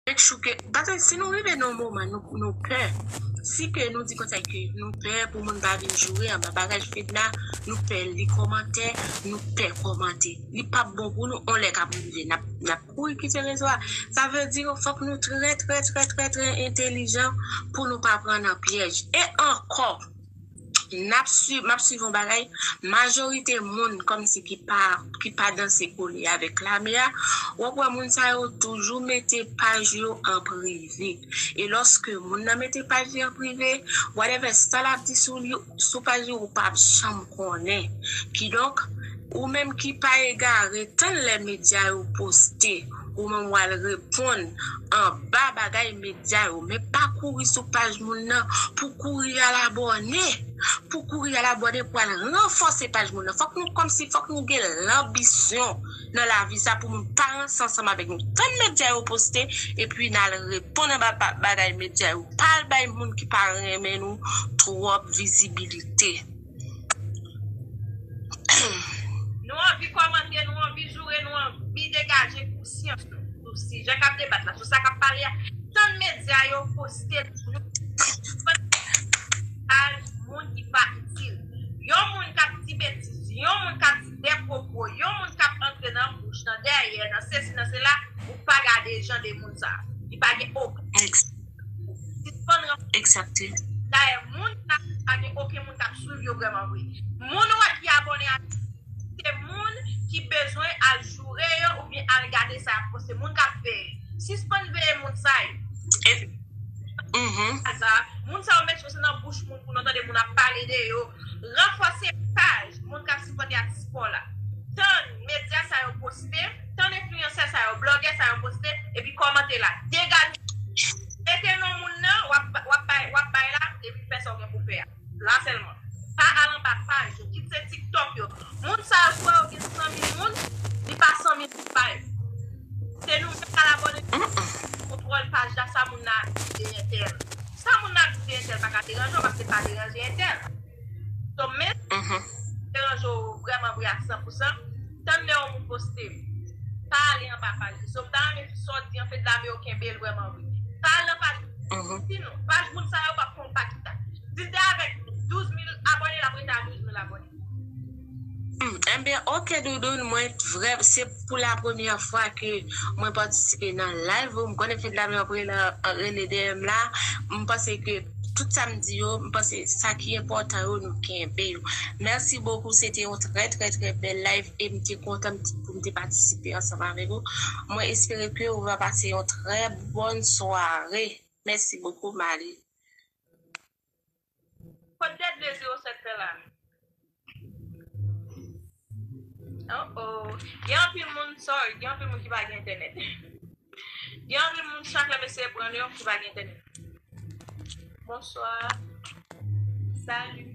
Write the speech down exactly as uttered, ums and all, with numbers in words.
Make sure ke, paske si nou rive nan yon moman, nou, nou pè. Si ke nou di konsa ke nou pè pou moun pa vin joure anba bagay Fedna, nou pè li kòmantè, nou pè kòmante. Li p ap bon pou nou, on lè k ap rive, n ap, n ap kouri kite rezo a. Sa vle di, fòk nou trè, trè, trè, trè, trè entelijan pou nou pa pran nan pyèj. E ankò, n ap swiv, m ap swiv yon bagay, majorite moun kòmsi ki pa, ki pa danse kole avèk lame a, w ap wè moun sa yo toujou mete paj yo an prive. E lòske moun nan mete paj li an prive, whatever sa l ap di sou li, sou paj li, ou p ap janm konnen. Kidonk, ou menm ki pa egare, tann lè medya yo poste, ou menm w al reponn anba bagay medya yo, men pa kouri sou paj moun nan pou kouri al abòne, pou kouri al abòne, pou al ranfòse paj moun nan. Fòk nou kòmsi, fòk nou gen lanbisyon nan lavi sa pou moun pa ranse ansanm avèk nou. Tann medya yo poste, epi n al reponn anba ba- bagay medya yo. Pa al bay moun ki pa renmen nou twòp vizibilite. Nou anvi kòmante, nou anvi joure, nou anvi degaje konsyans nou sou sijè k ap debat la, sou sa k ap pale a. Tann medya yo poste l pou nou. Al moun ki pa itil. Yon moun k ap di betiz, yon moun k ap di dèpwopo, yon moun k ap antre nan bouch, nan dèyè, nan sesi, nan sela, ou pa gade jan de moun sa. Li pa gen okenn. Sispann ranfòse. Dayè, moun sa pa gen okenn moun k ap swiv yo vrèman vre. Moun ou wè ki abòne a se moun ki bezwen al joure yo oubyen al gade sa y ap poste. Moun k ap veye. Sispann veye moun sa yo. Sa, moun sa yo mete yo se nan bouch moun pou nou tande moun ap pale de yo. Ranfòse paj moun k ap sipòte atis pa w la. Tann medya sa yo poste, tann enfliyansè sa yo, blogè sa yo poste, epi kòmante la. Degaje. Mete non moun nan, w ap, w ap bay, w ap bay la, epi fè sa w gen pou fè a. La sèlman. Pa al anba paj yo, kit se TikTok yo. Moun sa yo, swa yo gen san mil moun, li pa san mil ki bay. Se nou menm k al abòne, kontwòl paj la, sa moun nan ap di de entèl. Sa moun nan ap di de entèl pa ka deranje w, paske pa deranje entèl. So, men, deranje w vrèman vre a san pou san, tann lè yon moun poste, pa ale anba paj li. So, m ta renmen sa w di an, Fedlame yo kenbe l vrèman vre. Pa al nan paj li. Sinon, paj moun sa yo p ap fè yon pa kita. Di l te avèk douz mil abòne, l ap rete a douz mil abòne. Hmm, ebyen, oke, Doudoun, mwen vrè, se pou la premyè fwa ke mwen patisipe nan live ou. M konnen Fedlame ap rele, rele dèyè m la. M panse ke tout sa m di yo, m panse sa ki enpòtan yo, nou kenbe yo. Mèsi bokou, se te yon trè, trè, trè bèl live e m te kontan m te, pou m te patisipe ansanm avèk ou. Mwen espere ke ou va pase yon trè bòn sware. Mèsi bokou, Mali. Kot de de zewo sèt fè la? Oh, oh. Gen anpil moun, sorry, gen anpil moun ki pa gen entènèt. Gen anpil moun, chak lè m eseye pran yo, ki pa gen entènèt. Bonswa. Salut.